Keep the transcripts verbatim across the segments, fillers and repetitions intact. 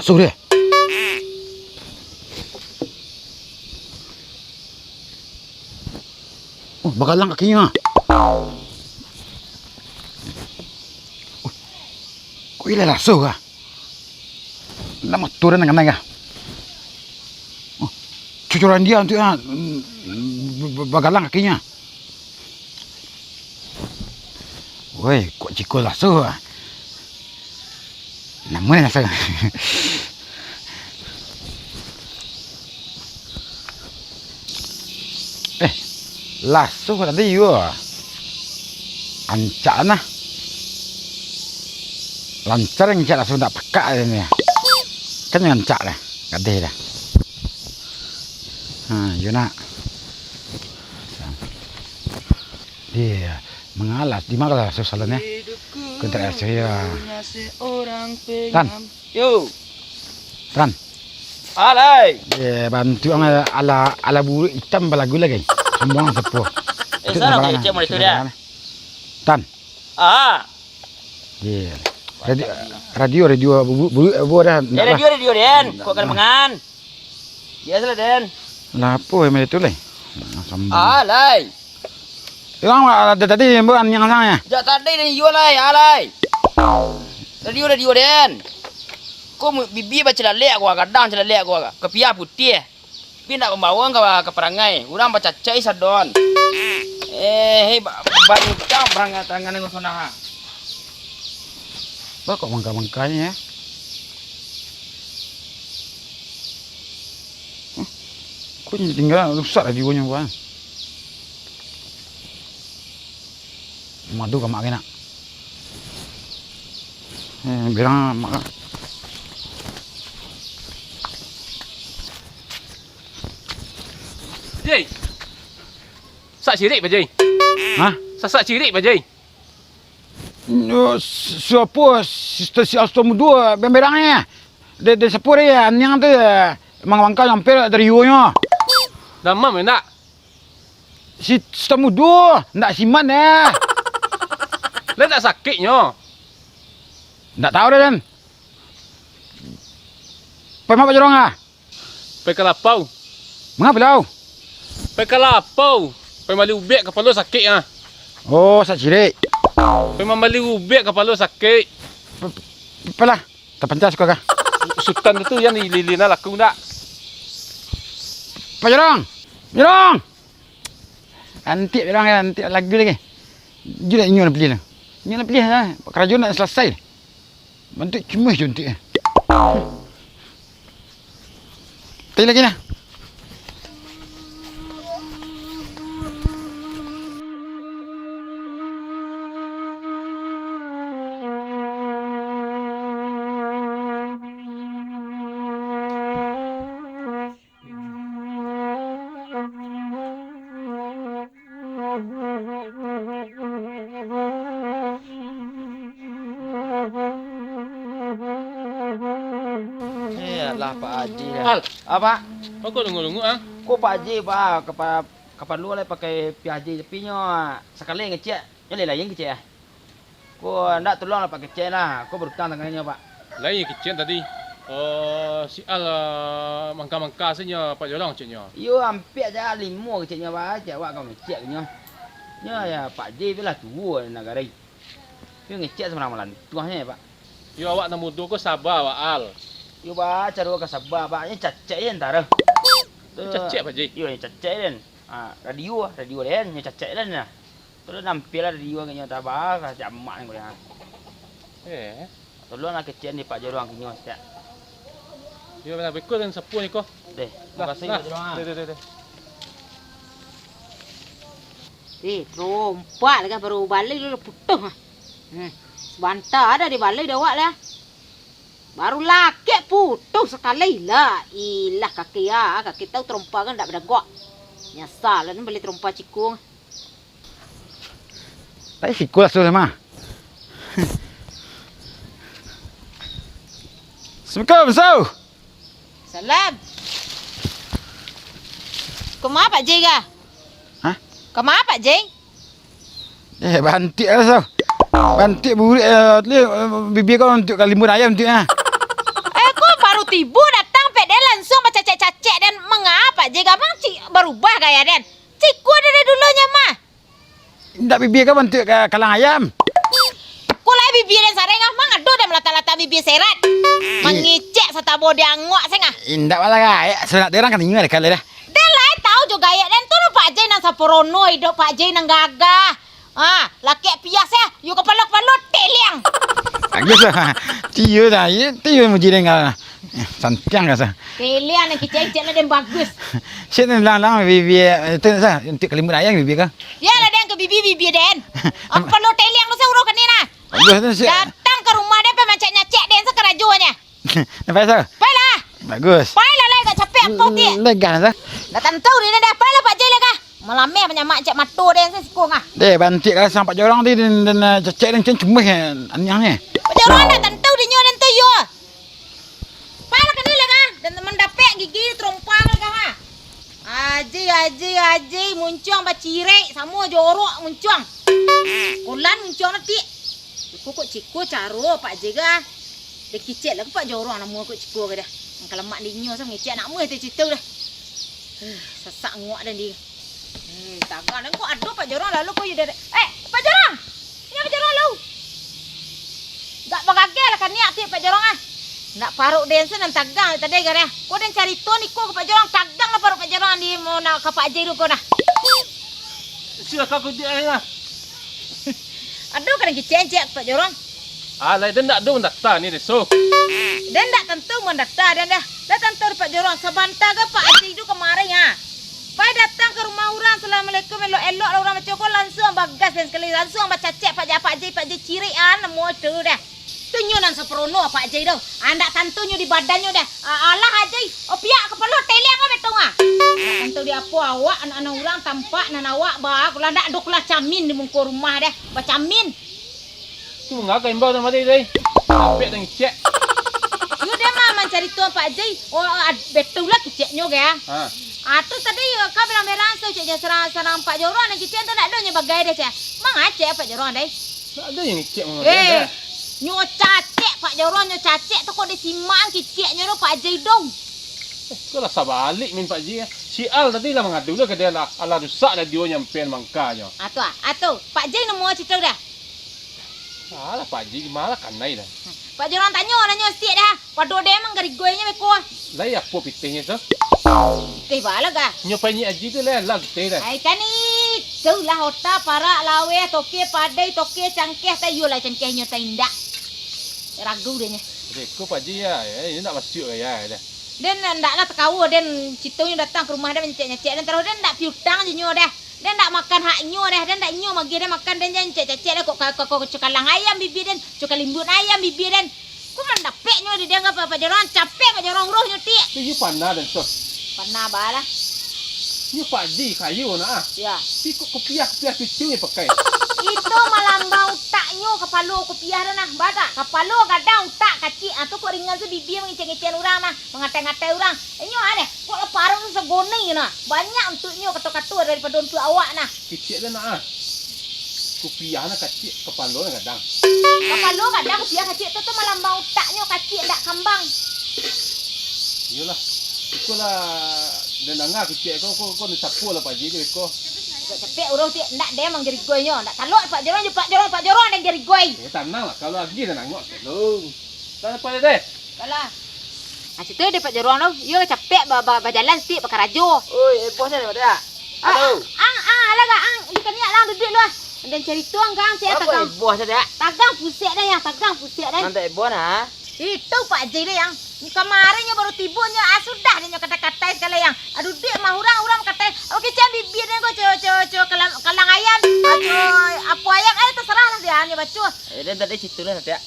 Tuh deh. Oh, bagalang kakinyo. Oh, kok ilah laso kah? Nak motor nan kanai kah? Oh, cucuran dia tu, ah, bagalang kakinyo. Woi, kok ciko laso, ah? Namo nan laso? Eh, laso tadi yo. Ancak nah. Lancar ancak laso, ndak pakak ni. Kan ancak lah. Gadeh dah. Ha, yo nak. Iya, mangalas di mana lah sosalannya? Kontak saya. Tan. Yo. Tan. Alai. Iya, bantu ang ala, ala buruak itam balagu lagi. Sombong sepuh. Eh, itu salah nampak kecek anak. Mulai tu dia. Tan. Ah. Iya. Radio, radio, radio, bu-, bu-, bu-, dah, eh, ndak radio, lah. Radio, Den. Kok kena mangan? Biasalah, Den. Lah, apo yang itu, lai? Nah, sambung. Alai. Yang ada tadi, bukan yang sang, ya? Jak tadi, Den, iyo, lai, alai. Radio, radio, Den. Kok mu-, bibi bacilalek ko, gadang cilalek ko, kapia putiah. Tapi ndak mambawa ka, ka parangai. Urang bacacai sadon. Eh, hei, ba-, bancang parangai tangan dengan sonah. Ba kok mangka-mangkanyo, ya? Huh? Kok jadi tinggal rusak radionyo, Bang? Madu ka mak kena. Eh, bilang mak. Jai. Sak cirik, Pak Jai. Hah? Sasak cirik, Pak Jai. Nyo, si-, siapo? Si, si Astomudo, bemberangnyo. De, de, siapo de, aniang tu, mangkang-mangkang sampai dari yuonyo. Damam, ya, ndak? Si, si Astomudo, ndak siman, ya. Lah, ndak sakiknyo? Ndak tahu deh, Den. Pai ma Pak Jorong ah? Pai ka lapau. Manga pulau? Pai ka lapau. Pai mali ubek, kapalo sakik ah. Oh, sak cirik. Pai mambali ubek, kapalo sakik. P-, p-, apalah, tapancas ko kah? Su-, Sutan tu yang di lilin laku ndak? Pak Jorong! Jorong! Antik Jorong, antik lagu lagi. Juo inyo nak pilih lah. Inyo nak pilih lah. Karajo nak salasai. Bantuak cuma jo antik eh. Tadi lagi nah. Eh, alah, Pak Haji lah. Al. Apa? Kok lunguak-lunguak, ah? Ko Pak Haji, Pak, kapa-, kapalo lah pakai Pak Haji, tapi nyo sakali ngecek, nyo lain-lain kecek, ah. Ko ndak, tolonglah Pak kecek lah, ko barutang tangannyo, Pak. Lain kecek tadi. Eh, si Al, eh, mangka-mangka sajo Pak Jorong ceknyo. Iyo, ampek aja limo keceknyo, Pak, cek awak ka mangecek nyo. Nyo ya, Pak J tu lah tuo nagari. Iyo ngecek sambarang malantuahnyo ya, Pak. Iyo awak nan mudo ko saba, Pak Al. Iyo, Pak, caro ka saba, Pak, nyo cacek je antaro. Nyo cacek, Pak J? Iyo, nyo cacek den. Ah, radio, radio den, nyo cacek den lah. Terus nampil lah radio nyo tabah ka jamak ni kuliah. Eh. Tolonglah kecek di Pak Jorong kinyo, cak. Iyo, lah, beko den sapu ni ko. Deh, makasih Pak Jorong, ah. Deh, deh, deh, deh. Eh, tarompak lah, baru balai dulu putuh, ah. Hmm. Sabanta ado di balai dek awak lah. Baru lakek putuh sakali lah. Ilah kaki ah, kaki tau tarompak kan ndak badagak. Nyasal lah ni bali tarompak cikung. Tapi siko lah sudah mah. Assalamualaikum, Sau. Salam. Kama Pak Jai kah? Hah? Kama Pak Jai? Eh, bantik lah, Sau. Bantik burik, eh, tu, eh, bibia kau untuk kalimbun ayam tu, ah. Eh, ko baru Tibo datang pek den lansuang bacacek-cacek den, manga Pak Jai, gamang cik barubah gaya den. Ciko dari dulunyo mah. Indak bibia ko bantuak ka-, kalang ayam. Ko lai bibia den sareng ah, mang ado den malatak-latak bibia seret. Ih. Mangicek satabo di angok seng ah. Indak bala gaek, sanak den urang ka ninga dek kali dah. Den lai tau jo gaek den tu, Pak Jai nan samparono, iduik Pak Jai nan gagah. Ah, lakek pias eh, yo kapalo-kapalo teliang. Bagus lah. Tiyo dah, iyo, tiyo muji den kalau nah. Eh, santiang ka sa. Teliang nan kicek-kicek lah den bagus. Sik ni lang-lang bibia, eh, tu sa, untuk kalimbun ayam bibia ka? Yo lah den ka bibia-bibia den. Apa lo teliang lo sa urang kini nah. Bagus tu sik. Datang ka rumah den, pai mancek-nyacek den sa karajonyo. Nampak sa? Pailah. Bagus. Pailah lai, agak capek ampau ti. Lega sa. Dah tantu di dah, pailah Pak Jai lah kah. Malameh manyamak cek mato den sa siko ngah. Deh, bantik lah sampak jorong ti, den, den, eh, cacek den cen cemeh, eh, aniang ni. Pak Jorong dah tantu dinyo den tu yo. Pailah kini lah kah. Den mandapek gigi terompa lah kah ha. Aji, aji, aji, muncuang bacirek, samo jorok muncuang. Kolan muncuang nanti. Iko kok ciko caro Pak Jai ga. Dikicek lah Pak Jorong namo kok ciko ga dah. Angka lemak dinyo sa ngicek anak muah tu cito dah. Huh, sasak ngok dah di. Hmm, tagang den kok ado Pak Jorong lalu kok yo dah. Eh, Pak Jorong! Inyo Pak Jorong lalu. Gak bagageh lah kaniak ti Pak Jorong ah. Nak paruk den sen nan tagang tadi gareh. Ko den carito niko ka Pak Jorong, tagang lah paruk Pak Jorong di mo nak ka Pak Jai tu ko nah. Silakan ko dia ya. Aduh, kadang kicek-kicek Pak Jorong. Alai den dak ado mandata ni deso. Den dak tantu mandata den dah. Dah tantu Pak Jorong, sabanta ga Pak Haji tu kamari ha. Pai datang ka rumah urang, assalamualaikum, elok-elok lah urang macam ko, lansuang bagas den sakali, lansuang bacacek Pak Ja-, Pak Haji, Pak Haji cirik ah, namo tu dah. Tu nyo nan saparono Pak Haji tu. Ah, ndak tantu nyo di badannyo dah. Ah, alah Haji, oh piak kapalo teliang lah betung ah. Ndak tantu di apo awak anak-anak urang tampak nan awak ba, kula ndak ado kula camin di muko rumah dah. Bacamin. Tu mangga ka imbau tadi, Dai? Capek tangicek. Iyo, den mah mancari tuan Pak Haji. Oh, ad-, betul lah kiceknyo, kan? Ha. Ah, tu tadi, ka berang-berang tu, ceknyo sarang, sarang Pak Jorong, nan kicek tu ndak ado nyo bagai deh, cek. Mangacek Pak Jorong, Dai? Ndak ado nyo ngicek mangga Eh, dah. Nyo cacek Pak Jorong, nyo cacek tu kok disimak kiceknyo tu Pak Haji dong. Eh, kau lah sabalik min Pak Haji, eh. Si Al tadi lah mangadu lah ka dia lah. Alah rusak dah dio nyampean mangkanyo. Ah, tu ah. Ah, tu. Pak Haji nemu cerita dah. Alah, Pak Haji, malah kanai dah. Pak Jorong tanyo, nanyo sitiak dah. Pado den manggarigoi nyo beko. Lai apo pitihnyo tu? Pitih bala kah? Nyo panyik Haji tu lah, lah pitih dah. Ai, kan itulah ota, parak, laweh, toke, padai, toke, cangkeh, ta iyo lah cangkehnyo ta indak. Ragu deh nyo. Beko Pak Haji ya, ya, ini nak masuk gaya dah. Den ndak lah takawa, den citonyo datang ka rumah den manyacek-nyacek, den taruih den ndak piutang jo nyo dah. Den ndak makan haknyo dah, den ndak inyo magih den makan, den jan cacek-cacek dah kok ka, ka, ka, cokalang ayam bibia den, cokalimbun ayam bibia den. Kok mandapeknyo di den ka Pak Jorong, capek Pak Jorong rohnyo tik. Tu iyo panah den tu. Panah balah. Iyo Pak Haji kayo nak ah. Ya. Tapi kok kupiah-kupiah cucu nyo pakai. Itu malambang utaknyo kapalo kupiah tu nah, badak. Kapalo gadang utak kacik, ah tu kok ringan tu bibia mangicek-ngicek urang nah. Mangatai-ngatai urang. Inyo aneh, kok lah parang tu sagoni nah. Banyak untuknyo kato-kato daripado untuak awak nah. Kicik dah nak ah. Kupiah nah kacik, kapalo nah gadang. Kapalo gadang kupiah kacik tu, tu malambang utaknyo kacik dak kambang. Iyolah. Iko lah, den danga kicik ko, ko, ko ni sapo lah Pak Haji tu iko. Capek urus ti, ndak den manggarigoi nyo, ndak talok Pak Jorong jo Pak Jorong, Pak Jorong den garigoi. Eh, tanang lah, kalau lagi den angok dulu. Dah apa deh? Kalah. Ah, situ deh Pak Jorong tu. Iyo capek ba, ba, bajalan sitik bakarajo. Oi, eh, bos ada dak? Ah, halo. Ang, ang, alah gak, ang, di kaniak lah duduak lu ah. Den carito ang, ang, sia Apa tagang. Eh, bos ada? Tagang pusek dah yang, tagang pusek dah. Nanti eh, bos nah. Itu Pak Haji deh yang. Kamarin nyo baru tibo nyo, ah, sudah deh nyo kata-katai sakali yang. Aduh, dek mah urang, urang katai. Oke, cam bibia deh ko, co, co, co, kalang, kalang ayam. Ah, co, apo ayam, eh, terserah lah dia, nyo baco. Eh, den tadi situ lah, Tek.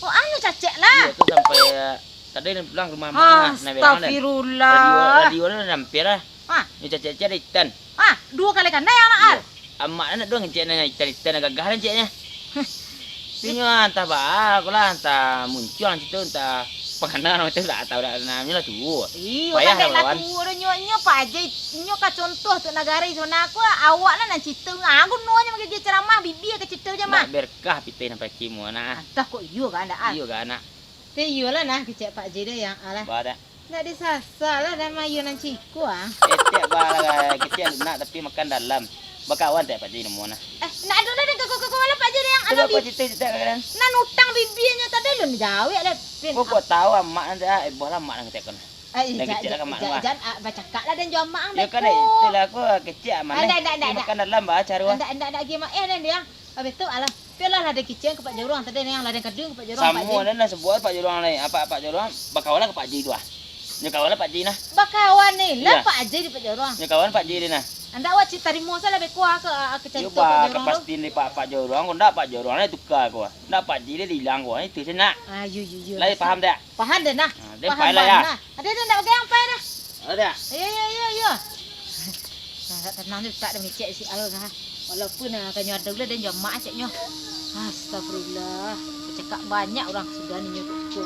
Oh, anu cacek lah. Iyo, tu sampai, eh, tadi den pulang rumah amak, nah, bilang den. Astagfirullah. Radio, radio den hampir lah. Ha. Ni cacek-cacek ada itan. Ha, duo kali gandai amak, ah. Iyo. Amak nak duo ngecek nan itan-itan nan gagah lah ngeceknyo. Inyo antah baa, aku lah antah muncuang situ, antah pangana namo tu, tak tahu dah namonyo lah tuo. Iyo, payah kan lah lawan. Tuo dah nyo, nyo Pak Haji, nyo ka contoh tu nagari sana aku, awak lah nan situ. Ah, gunonyo magigi ceramah, bibia ka situ je mah. Nak berkah pitih nampai kimo nah. Antah kok iyo ka ndak, ah? Iyo ka nak. Teh iyolah nah, kecek Pak Ji deh yang alah. Ba dak? Ndak disasa lah, dah mayu nan ciko ah. Kecek ba lah, kecek lunak tapi makan dalam. Bakawan tak Pak Ji namo nah? Eh, ndak ado dah, deh, kau, kau, kau, lah Pak Ji deh yang alah. Cubo bi- kau cerita-cerita ka den. Nan utang bibinyo tadi lun jawek lah, Pin. Kau kok tahu amak nanti ah, eh, boh lah amak nang kecek kau nah. Eh, jan, jan, jan, ah, bacakak lah dan jo amak ang. Yo kan, itulah aku kecek amak. Ndak, ndak, ndak, ndak. Makan dalam ba caro. Ndak, ndak, ndak, gimana? Eh, dan dia. Habis tu, alah, pilah lah ada kicen ke Pak Jorong tadi, yang ladang kadung ke Pak Jorong, Pak Samo Jin. Samo lah, sebuah Pak Jorong lah. Apa Pak Jorong? Bakawan lah ke Pak Ji tu ah. Nyo kawan lah Pak Ji nah. Bakawan ni lah Pak Ji di Pak Jorong. Nyo kawan Pak Ji di nah. Andak wak cik tarimo salah beko ah ke, ah, ke. Yo, cerita ba Pak Jorong tu. Kapastiin di Pak, Pak Jorong, kok ndak Pak Jorong lah tuka ko. Ndak Pak Ji dia hilang ko. Itu sajo nak. Ah, yo, yo, yo. Lai paham tak? Paham dah nah. Ah, dia paham, paham lah, paham ya. Nah. Ada, ada, ndak bagai ampai dah. Ada. Iyo, iyo, iyo, iyo. Nah, tak tenang tu, tak ada mecek si Al nah. Walaupun, ah, kanyo ada lah dan jamak ceknyo. Astagfirullah. Cakap banyak orang sudah ninyo tu.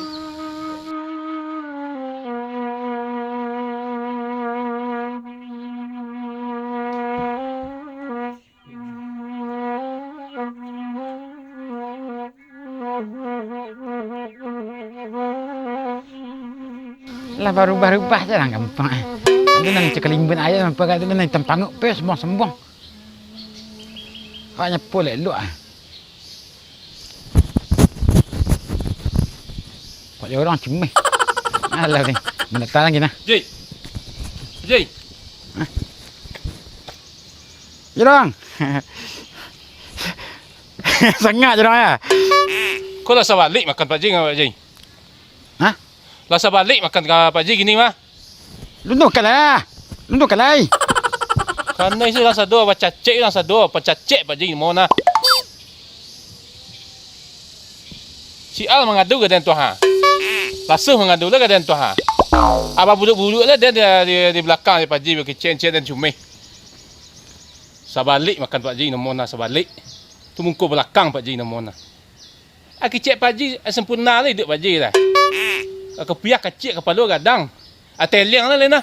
Lah barubah-rubah se lah kampuang, eh. Ado nan cakalimbun aia, nan parak tu nan itam panguak, pe, sembuang-sembuang. Awak nyapo elok-elok, ah. Kok dia orang cemeh. Alah ni. Mendatang lagi nah. Ji. Ji. Hah? Jorong. Sangak Jorong ya. Kau lah sabalik makan Pak Ji dengan Pak Ji. Hah? Lah sabalik makan ka Pak Ji kini mah. Lundukan lah. Lundukan lai. Karano isi lah sado, bacacek lah sado, bacacek Pak Ji mau nah. Si Al mangadu ka den tu ha. Lasuh mangadu lah ka den tu ha. Abah buduak-buduak lah den di, di, di balakang Pak Ji bakicek-cek den cumeh. Sabalik makan Pak Ji namo nah sabalik. Tu muko balakang Pak Ji namo nah. Ah, kicek Pak Ji, ah, sampurna lah iduik Pak Ji lah. Ah, kapiah kacik, kapalo gadang. Ah, teliang lah, Lena.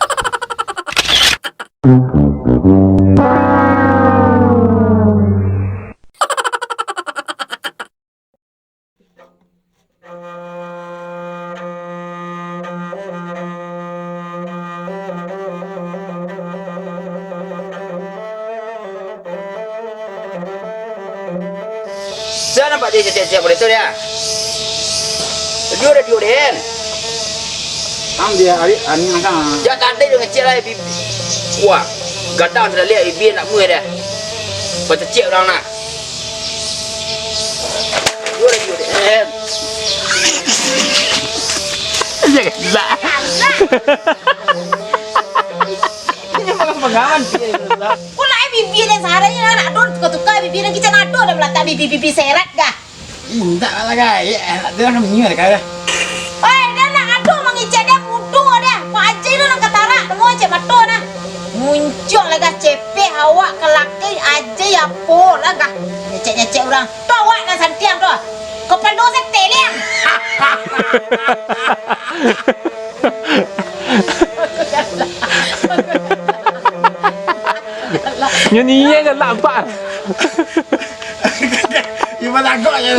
Sia nampak dia cacak-cacak model tu dia? Dia udah, dia udah, Den. Ang dia ari, angin angkang. Jak tadi dia ngecek lah, bibi. Wah, gadang sudah lihat, bibi nak muai dah. Pacacik orang lah. Dia udah, dia udah, Den. Dia gelak. Ini makan pengaman dia. Kok lai bibia den saranyo, nak ado tuka-tuka bibia den, kicek ado dah malatak bibia-bibia seret kah? Indak lah, Kai. Eh, nak dengar minyo dah, Kai. Oi, dah nak ado mangicek dia mudo dah. Pak Haji tu nan katarak, namo cek mato nah. Muncul lah gah cepeh awak ka laki Haji apo lah gah. Nyecek-nyecek urang. Tu awak nan santiang tu. Kapalo sateh liang. Nyo nian galak, Pak. Iyo, balagak je.